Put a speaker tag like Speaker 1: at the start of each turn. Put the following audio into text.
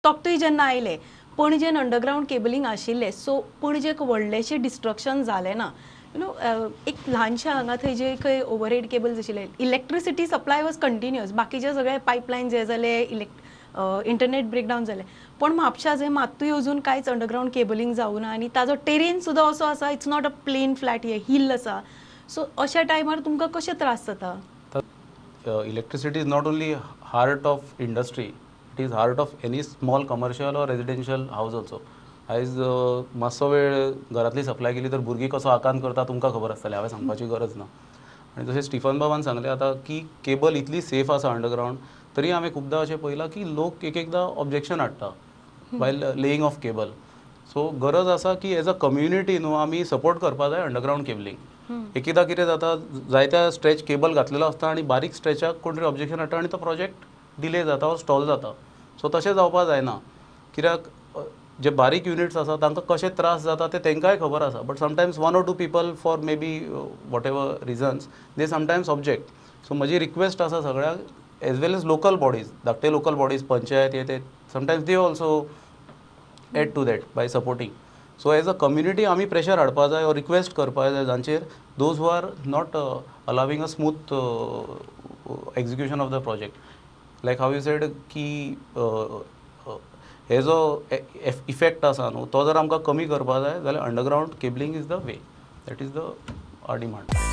Speaker 1: तोक्तूय जेन्ना आयले, पणजेन underground cabling आशिल्लें, सो पणजेक व्हडलेशें डिस्ट्रक्शन जालें ना. You know एक ल्हानशें हांगा थंय जे खंय ओवरहेड केबल्स आशिल्ले, इलेक्ट्रिसिटी सप्लाय वॉज कंटिन्युअस. बाकीचे सगळे पायपलायन जे जाले, इंटरनेट ब्रेकडावन जालें, पण म्हापशा जंय मात्तूय अजून कांयच अंडरग्रावंड केबलिंग जावना आनी ताजो टेरेन सुद्दां असो आसा, it's not a plain flat, हे हिल आसा. सो अशा टायमार तुमकां कशें त्रास जाता?
Speaker 2: Electricity is not only heart of industry, it is heart of any small commercial or residential house also. आयज मातसो वेळ घरांतली सप्लाय गेली तर भुरगीं कसो आकांत करता तुमकां खबर आसतलें, हांवें सांगपाची गरज ना. आनी जशें स्टिफन बाबान सांगलें आतां की केबल इतली सेफ आसा अंडरग्रावंड, तरी हांवें खुबदां अशें पळयलां की लोक एक एकदां ऑब्जेक्शन हाडटा वायल लेईंग ऑफ केबल. सो गरज आसा की एज अ कम्युनिटी न्हू आमी सपोर्ट करपा जाय अंडरग्रावंड केबलिंग. एक एकदां कितें जाता, जायत्या स्ट्रेच केबल घातलेलो आसता आनी बारीक स्ट्रेचाक कोण तरी ऑब्जेक्शन हाडटा आनी तो प्रोजेक्ट डिले जाता ऑर स्टॉल जाता. सो तशें जावपा जायना, कित्याक जे बारीक युनिट्स आसा तांकां कशे त्रास जाता ते तांकांय खबर आसा, but sometimes one or two people, for maybe whatever reasons, they sometimes object. So म्हजी रिक्वेस्ट आसा सगळ्यांक, as well as local bodies, धाकटे लोकल बॉडीज, पंचायत हे ते, sometimes they also add to that by supporting. So as a community आमी pressure हाडपा जाय or request करपा जाय जांचेर, those who are not allowing a smooth execution of the project. Like how you said की हे जो इफेक्ट आसा न्हू, तो जर आमकां कमी करपा जाय जाल्यार underground cabling is the way. That is the our demand.